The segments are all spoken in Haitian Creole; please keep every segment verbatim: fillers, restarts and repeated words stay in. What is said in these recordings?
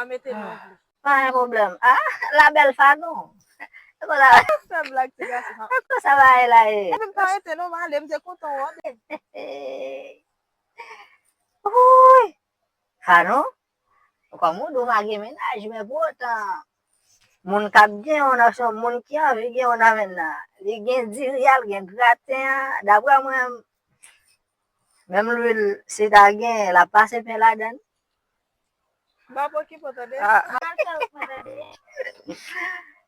Mete non vle. Pa gen pwoblèm. Ah, la belle Fanon. Fè blag ti gason sa. Konsa bagay la ye. Epi m pa rete non, m ale, m te kontan wè w. Wouy. Fanon, kòm ou di w pa gen mennaj, men pou otan, moun k ap gen w nan se yon moun ki anvi gen w nan men l la. Li gen diri a, l gen graten an. Daprè mwen, menm lwil, si ta gen, l ap pase pen ladan l. M pa poko tande. Ah.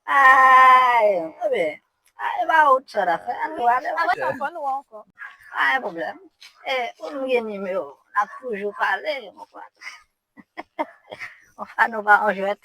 Ay, ebyen, ay, e pa ou sa ta fè. Apre sa, fò nou wè ankò. Pa gen pwoblèm. E, pou nou gen nimewo, n ap toujou pale, ou konprann? Anfen, nou pa yon jwèt.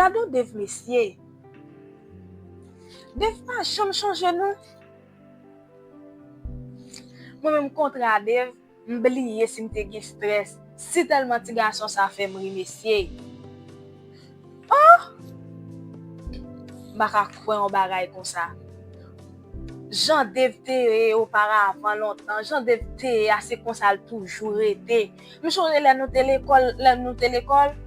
Gade yon Dave, mesye. Dave pa janm chanje non. Mwen menm kontre a Dave, m bliye si m te gen strès. Si tèlman ti gason sa fè m ri, mesye. Oh! M pa ka kwè yon bagay konsa. Jan Dave te ye oparavan lontan, jan Dave te ye a, se konsa l toujou rete. M sonje lè nou te lekòl, lè nou te lekòl,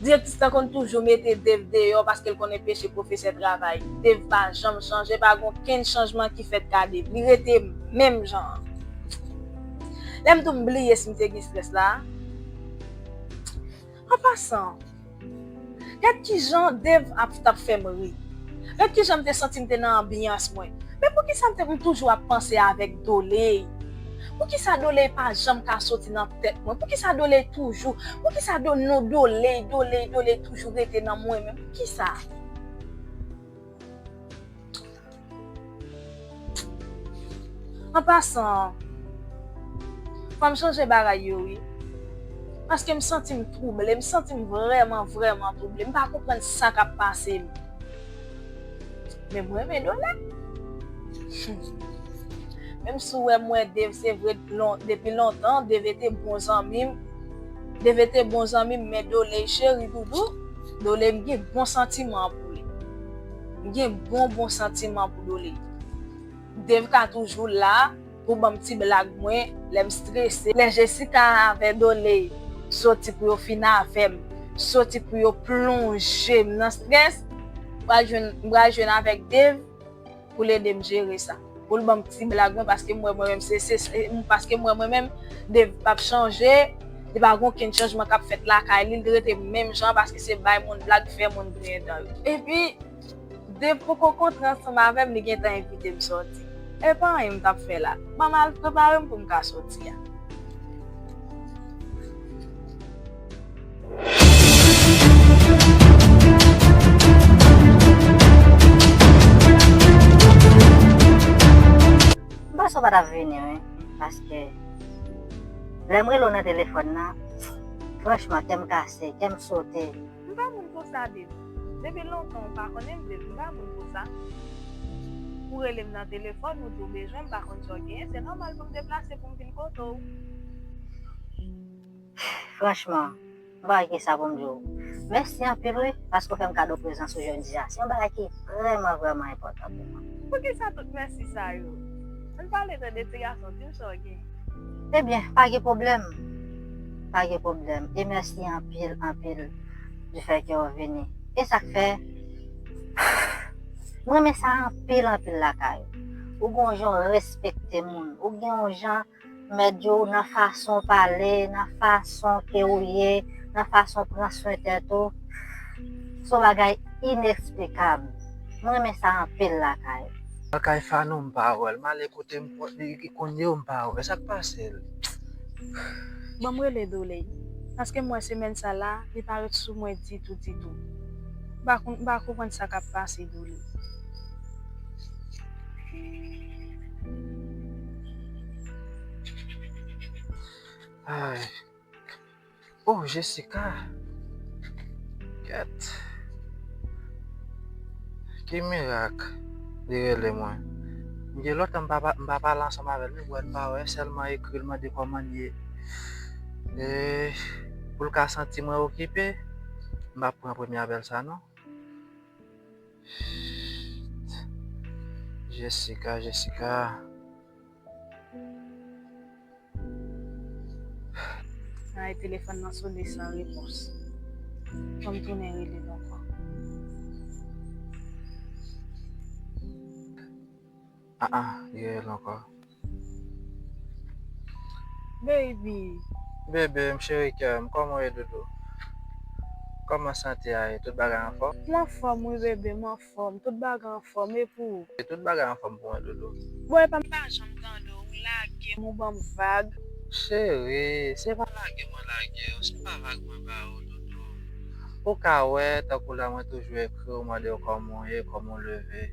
direktris lan konn toujou mete Dave deyò paske l konn enpeche pwofesè travay. Dave pa janm chanje, pa gen okenn chanjman ki fèt ka Dave. Li rete menm jan an. Lè m tou m bliye si m te gen strès la. An pasan, gad kijan Dave ap, t ap fè m ri. Gad kijan m te santi m te nan anbyans mwen. Men poukisa m te, m toujou ap panse avèk Doley? Poukisa Doley pa janm ka soti nan tèt mwen? Poukisa Doley toujou, poukisa do, non Doley, Doley, Doley toujou rete nan mwen menm? Poukisa? An pasan, fò m chanje bagay yo, wi. Paske m santi m twouble, m santi m vrèman, vrèman twouble. M pa konprann sa k ap pase m. Men m renmen Doley. Menm si w wè m wè Dave, se vre, lon-, depi lontan, Dave te bon zanmi m. Dave te bon zanmi m, men Doley, cheri doudou, Doley, m gen bon santiman pou li. M gen bon, bon santiman pou Doley. Dave ka toujou la pou ban m ti blag mwen lè m strese. Lè Jessica avè Doley soti pou yo fin avè m, soti pou yo plonje m nan strès, m pral jwenn, m pral jwenn avèk Dave pou l ede m jere sa. Pou l ban m ti blag mwen, paske m wè mwen menm se, se, se, paske m wè mwen menm, Dave p ap chanje, li pa gen okenn chanjman k ap fèt lakay li, li rete menm jan, paske se bay moun blag, fè moun griyen dan yo. Epi, Dave poko kontre ansanm avè m, li gentan envite m sòti. E pa anyen m t ap fè la. Ban m al prepare m pou m ka sòti a. M panse w pa t ap vini, wi. Paske lè m rele w nan telefòn nan, franchman, kè m kase, kè m sote. M pa moun konsa, Dave. Depi lontan ou pa konnen m, Dave, m pa moun konsa. Ou rele m nan telefòn, ou di w bezwen m, m pa konn sa w genyen, se nòmal pou m deplase pou m vin kote w. Franchman, m pa wè kisa pou m di w. Mèsi anpil, wi, paske w fè m kado prezans ou jodi a. Se yon bagay ki vrèman, vrèman enpòtan pou mwen. Poukisa tout mèsi sa yo? Ann pale tande ti gason, di m sa w gen. Ebyen, pa gen pwoblèm. Pa gen pwoblèm. E mèsi anpil, anpil, difè ke w vini. E sa k fè, m renmen sa anpil, anpil lakay ou. Ou gen yon jan w respekte moun. Ou gen yon jan mèt di w nan fason w pale, nan fason ke ou ye, nan fason w pran swen tèt ou. Se yon bagay ineksplikab. Mwen renmen sa anpil lakay ou. Lakay Fanon m pa wè l, m ale kote m, li, li konn yo m pa wè. Sa k pase l? Ban m rele Doley. Paske m wè semèn sa la, li pa ret sou mwen ditou, ditou. M pa konn, m pa konprann sa k ap pase Doley. Ay. Oh, Jessica. Kèt. Ki mirak. Li rele mwen. M gen lontan m pa, pa- m pa pale ansanm avè l, men bwè l pa wè, sèlman ekri l mande kòman l ye. E pou l ka santi mwen okipe, m pa pran premye apèl sa non. Jessica, Jessica. Ay, telefòn nan sone san repons. Fò m tounen rele l ankò. Ah, ah, li rele ankò. Baby. Bebe m, cheri kè m, kòman w ye, doudou? Kòman sante a ye? Tout bagay anfòm? M anfòm wi, bebe, m anfòm. Tout bagay anfòm, e pou ou? E tout bagay anfòm pou mwen, doudou. Bon, epa m pa janm tande w, ou lage m, ou ban m vag. Cheri, se pa lage mwen lage w, se pa vag mwen ba ou, doudou. Ou ka wè, tankou la mwen toujou ekri w, mande w kòman w ye, kòman w leve.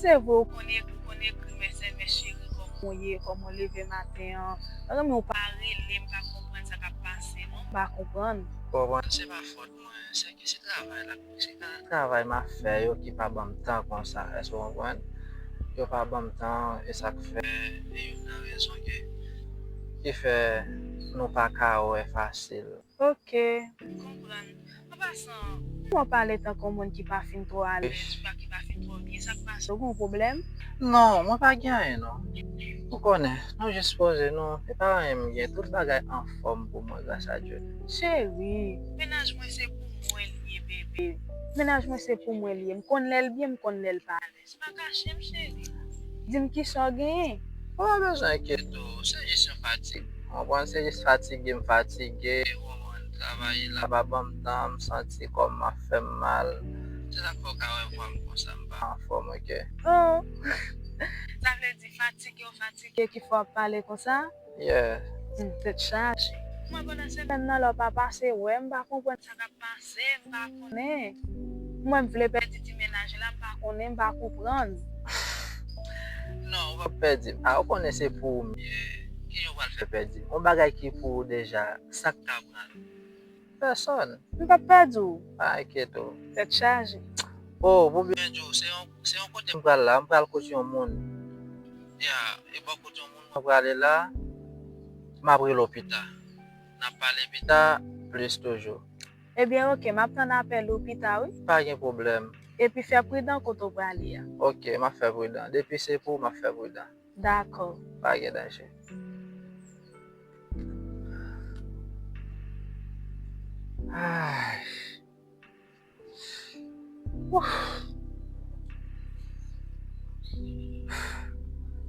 Se vre, ou konn ekri, ou konn ekri m S M S, cheri, kòman w ye, kòman w leve maten an. Paske men ou pa rele m, pa konprann sa k ap pase, non, m pa konprann. Konprann, se pa fòt mwen, se ki se travay la. Se ka travay m ap fè yo ki pa ban m tan konsa, èske w konprann? Yo pa ban m tan, e sa k fè, e youn nan rezon ke, ki fè nou pa ka wè fasil. Ok, m konprann. An pasan, kòman w pale tankou yon moun ki pa fin twò alèz, ou pa ki pa fin twò byen, sa k pase, ou gen yon pwoblèm? Non, mwen pa gen anyen non. Ou konnen, nou jis poze nou, e pa anyen m gen, tout bagay anfòm pou mwen, gras a Dye. Cheri, mennaj mwen se pou mwen l ye, bebe. Mennaj mwen se pou mwen l ye. M konn lè l byen, m konn lè l pa alèz. Pa kache m, cheri. Di m kisa w genyen. Ou pa bezwen enkyete w, se jis yon fatig. Ou konprann, se jis fatige, m fatige, ou konprann, travay la pa ban m tan, m santi kò m ap fè m mal. Se sa k fè w ka wè vwa m konsa, m pa anfòm, ok? Oh. Sa vle di fatige w fatige ki fè w ap pale konsa? Yeah. Hmm, tèt chaje. Mwen pandan semèn nan la w pa pase wè m, m pa konprann sa k ap pase, m pa konnen. Mwen m vle pèdi ti mennaj la, m pa konnen, m pa konprann. Non, ou p ap pèdi m. A, ou konnen se pou ou m ye. Kijan ou pral fè pèdi m? Yon bagay ki pou ou deja, sa k ka pran l? Pèsòn. M p ap pèdi w. Pa enkyete w. Tèt chaje. Oh, pou byen di w, se yon, se yon kote m pral la, m pral kote yon moun. Ya, e bò kote yon moun mwen prale la, m ap rele w pita. N ap pale pita, plis toujou. Ebyen, ok, m ap tann apèl ou pita, wi. Pa gen pwoblèm. Epi fè pridan kote w prale a. Ok, m ap fè pridan. Depi se pou ou, m ap fè pridan. Dakò. Pa gen danje. Ay. Wouf.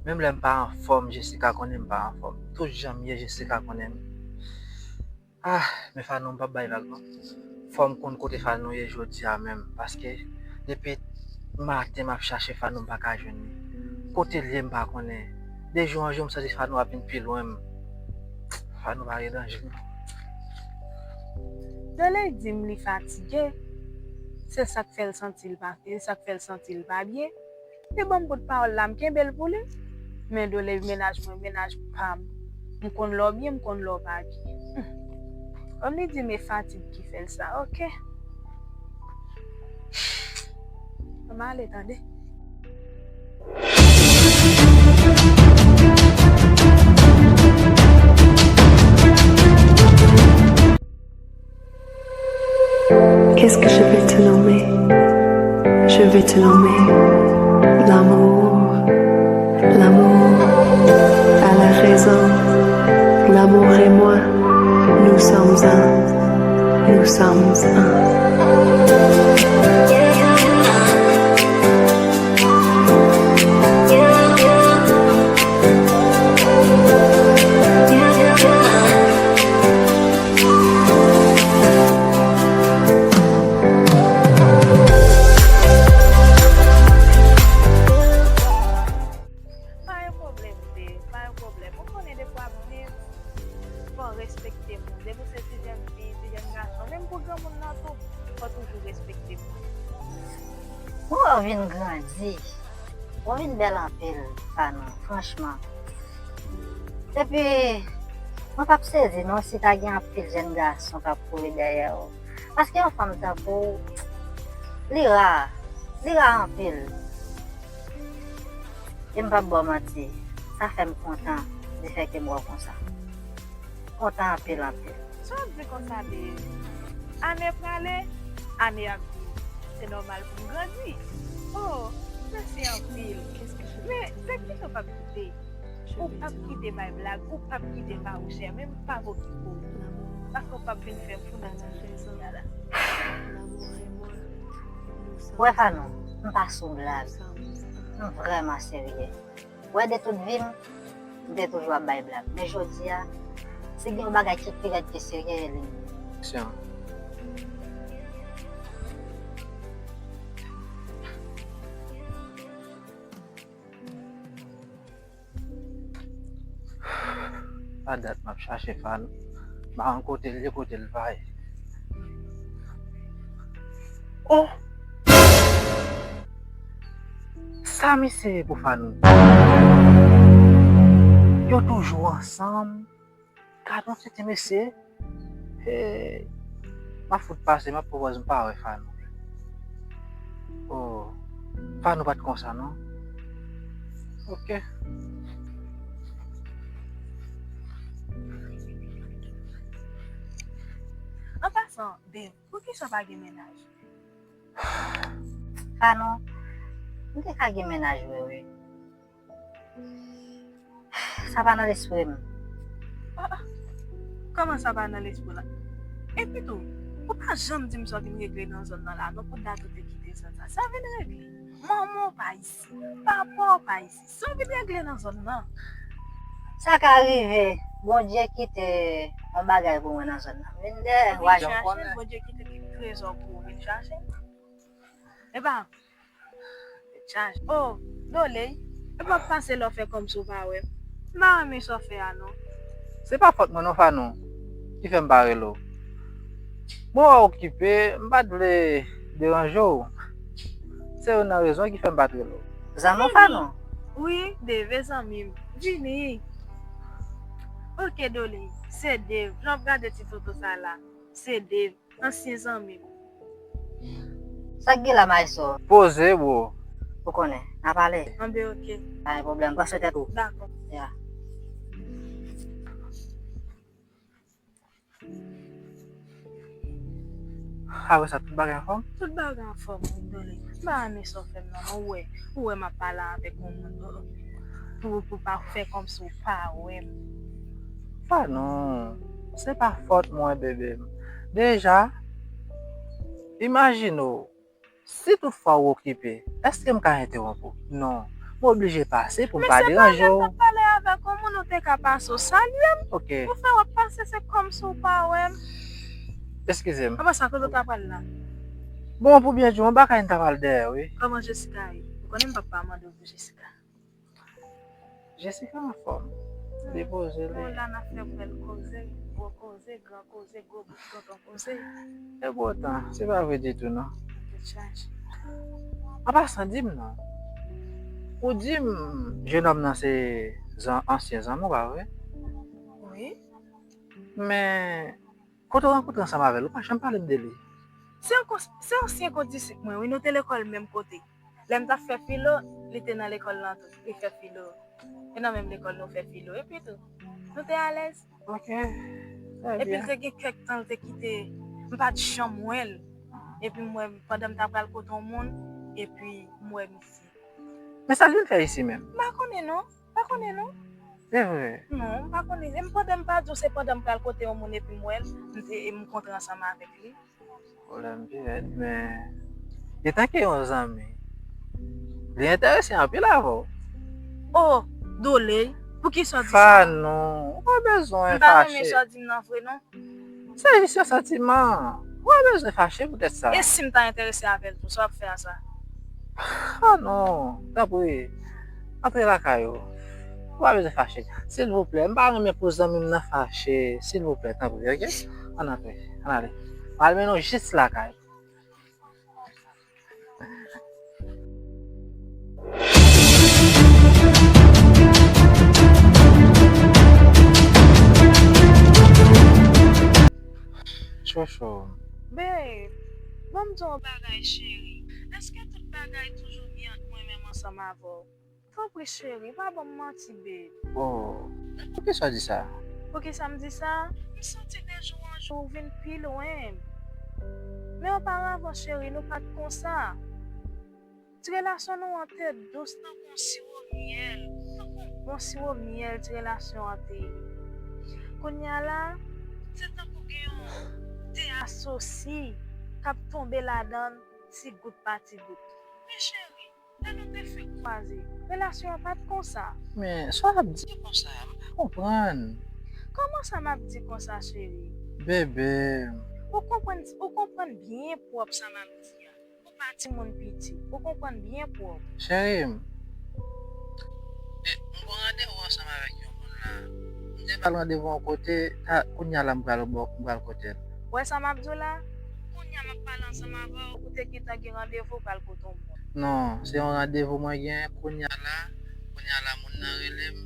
Menm lè m pa anfòm, Jessica konnen m pa anfòm. Tout jan m ye, Jessica konnen m. Ah, men Fanon, m p ap bay vag non. Fò m konn kote Fanon ye jodi a menm, paske depi maten m ap chache Fanon, m pa ka jwenn li. Kote l ye, m pa konnen. De jou an jou, m santi Fanon ap vin pi lwen m. Fanon pa gen danje non. Dole di m li fatige. Se sa k fè l santi l pa, se sa k fè l santi l pa byen. Li ban m bout pawòl la, m kenbe l pou li. Men Dole, mennaj mwen, mennaj pa m. M konn lè w byen, m konn lè w pa byen. Hmm. Kòm li di m e fatig ki fè l sa, ok. Ann ale, tande. Qu'est-ce que je vais te nommer? Je vais te nommer l'amour. L'amour a la raison. L'amour et moi, nous sommes un. Nous sommes un. Pa yon pwoblèm, bebe, pa yon pwoblèm. Ou konnen defwa m viv, fò w respekte moun. Depi w se ti jèn fi, ti jèn gason, menm pou granmoun nan tou, fò w toujou respekte moun. Mwen wè w vin grandi. Ou vin bèl anpil, Fanon, franchman. Epi, mwen p ap sezi non si ta gen anpil jèn gason k ap kouri dèyè w. Paske yon fanm tankou w, li ra, li ra anpil. E m p ap ba w manti, sa fè m kontan di fè ke m wè w konsa. Kontan anpil, anpil. Sa w ap di konsa, Dave? Ane prale, ane ap vini. Se nòmal pou m grandi. Oh, mèsi anpil. Men, Dave, kisa w p ap kite? Ou p ap kite bay blag, ou p ap kite fawouchè, men m p ap okipe w. Paske w p ap vin fè m fou nan ti jodi a la. Wè, Fanou, m pa sou blag. M vrèman serye. Wè, de tout vi m, m te toujou ap bay blag. Men jodi a, si gen yon bagay ki pi rèd ke serye, e li menm. Aksyon. Pa dat m ap chache Fanou. M pa konn kote l ye, kote l pa ye. Oh! Sa misye ye pou Fanou? Yo toujou ansanm. Gad yon tete mesye. Hey, m ap fout pase, m ap pran pòz m pa wè Fanou. Oh, Fanou pa t konsa, non. Ok. An pasan, Dave, poukisa w pa gen mennaj? Fanou, m te ka gen mennaj vre, wi. Sa pa nan lespri m. Ah, ah. Kòman sa pa nan lespri w la? Epi tou, ou pa janm di m sa w vin regle nan zòn nan la, non, pou dat ou te kite zòn sa. Sa w vin regle? Manman w pa isi, papa w pa isi. Sa w vin regle nan zòn nan? Sa ka rive, Bondye kite yon bagay pou mwen nan zòn nan. Vin dèyè, w a janm konnen. Bondye kite kèk trezò pou ou vin chache. Epa, chache. Oh, Doley, epa pase lè w fè kòmsi w pa wè m. M pa renmen sa w fè a non. Se pa fòt mwen non, Fanou, ki fè m pa rele w. Mwen wè w okipe, m pa t vle deranje w. Se youn nan rezon ki fè m pa t rele w. Zanmi w, Fanou? Wi, Dave, zanmi m. Vini. Ok, Doley, se Dave. Jan w ap gade ti foto sa la, se Dave. Ansyen zanmi m. Sa k gen la, maestro? Poze, bro. Ou konnen, n a pale. Anben, ok. Pa gen pwoblèm, pran swen tèt ou. Dakò. Ya. Apre sa, tout bagay anfòm? Tout bagay anfòm, wi, Doley. M pa renmen sa w fè m nan, non, ou wè, ou wè m ap pale avèk yon moun, oh, pou, pou pa fè kòmsi w pa wè m. Fanou, se pa fòt mwen, bebe m. Deja, imajine w, si toutfwa w okipe, èske m ka entewonp ou? Non. M oblije pase pou m pa deranje w. Mesye, pale, m t ap pale avèk yon moun, ou te ka pase, w salye m. Ok. Ou fè w ap pase, se kòmsi w pa wè m. Eskize m. Apa sa, kote w ta pral la? Bon, pou byen di w, yon bagay m ta pral dèyè, wi. Kòman Jessica ye? Ou konnen m p ap pa mande w pou Jessica. Jessica anfòm. Li poze, li. Bon, la n ap fè bèl koze, gwo koze, gran koze, gwo bout tonton koze. Epoutan, se pa vre ditou, non. Tèt chaje. An pasan, di m non. Ou di m, jenòm nan se zan-, ansyen zanmi w, pa vre? Wi. Men, kote w rankontre ansanm avè l, ou pa janm pale m de li. Se yon kons-, se ansyen kondisip mwen, wi, nou te lekòl menm kote. Lè m t ap fè filo, li te nan lekòl lan tou, li fè filo. E nan menm lekòl nou fè filo. Epi tou, nou te alèz. Ok. Epi l te gen kèk tan, l te kite, m pa t janm wè l. Epi m wè, pandan m t ap pral kote yon moun, epi m wè misye. Men sa l vin fè isi menm? M pa konnen non. Pa konnen non. Se vre? Non, m pa konnen. E m pandan m pa di w se pandan m pral kote yon moun epi m wè l, m te, e m kontre ansanm avèk li. Pwoblèm pi rèd, men li tankou yon zanmi. Li enterese anpil avè w. Oh, Doley, poukisa w di sa? Fanou, ou pa bezwen fache. M pa renmen sa w di m nan vre non. Se jis yon santiman. Ou pa bezwen fache poutèt sa. E si m ta enterese avè l tou, sa w ap fè a sa? Ah non, tanpri, antre lakay ou. Ou pa bezwen fache. Silvouplè, m pa renmen pou zanmi m nan fache. Silvouplè, tanpri, ok? Ann antre, ann ale. M al mennen w jis lakay. Chouchou. Babe, ban m di w yon bagay, cheri. Èske tout bagay toujou byen ant mwen menm ansanm avè w? Tanpri cheri, pa ban m manti, babe. Oh, poukisa w di sa? Poukisa m di sa? M santi de jou an jou ou vin pi lwen. Men oparavan, cheri, nou pa t konsa. Ti relasyon nou an te dous tankou yon siwo myèl. Tankou yon bon siwo myèl, ti relasyon an te ye. Kounye a la, se tankou gen yon te asosi k ap tonbe ladan l ti gout pa ti gout. Men cheri, lè nou te fèk kwaze, relasyon an pa t konsa. Men sa w ap di konsa, m pa konprann. Kòman sa m ap di konsa, cheri? Bebe. Ou konprann, ou konprann byen pwòp sa m ap di a. Ou pa timoun piti. Ou konprann byen pwòp. Cheri m, e, m gon randevou ansanm avèk yon moun la. M te ba l randevou yon kote, a, kounye a la m pral bò, m pral kote l. Ou wè sa m ap di w la? Kounye a m ap pale ansanm avè w, ou te gentan gen randevou pral kote yon moun. Non, se yon randevou mwen gen, kounye a la, kounye a la moun nan rele m,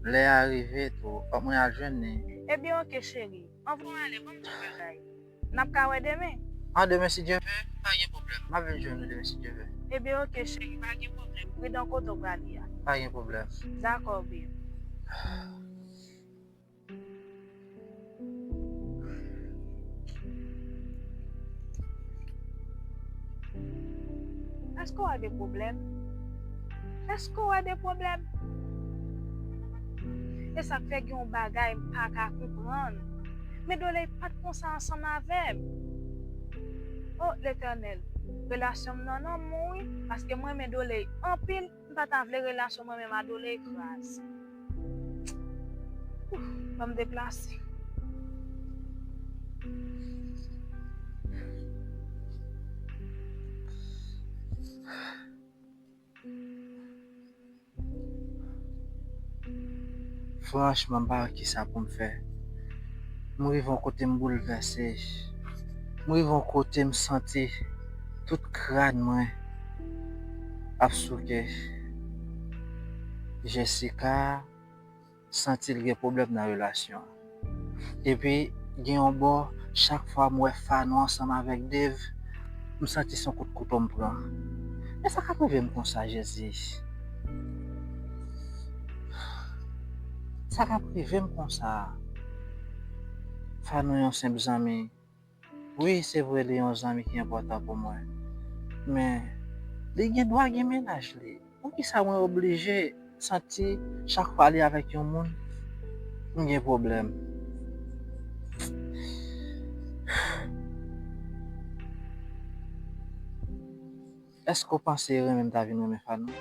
lè a rive tou, fòk mwen al jwenn li. Ebyen, oke, cheri. Anvan w ale, ban m di w bagay. N ap ka wè demen? An, demen, si Dye vle, pa gen pwoblèm. M ap vin jwenn ou demen, si Dye vle. Ebyen, oke, cheri, pa gen pwoblèm. Pridan kote w prale a. Pa gen pwoblèm. Dakò, babe. Èske w wè de pwoblèm? Èske w wè de pwoblèm? E sa k fè gen yon bagay m pa ka konprann. Men Doley pa t konsa ansanm avè m. O Letènèl, relasyon m nan nan men w wi, paske m renmen Doley anpil, m pa ta vle relasyon mwen menm a Doley kraze. Ouf, ban m deplase. Franchman, m pa wè kisa pou m fè. M rive yon kote m boulvèse. M rive yon kote m santi tout kràn mwen ap souke. Jessica santi l gen pwoblèm nan relasyon an. Epi, gen yon bò, chak fwa m wè Fanon ansanm avèk Dave, m santi se yon kout kouto m pran. Men sa k ap rive m konsa, Jezi? Sa k ap rive m konsa? Fanon yon senp zanmi. Wi, se vre, li yon zanmi ki enpòtan pou mwen. Men, li gen dwa gen mennaj li. Poukisa mwen oblije santi chak fwa li avèk yon moun, m gen pwoblèm? Èske w panse renmen m ta vin renmen Fanon?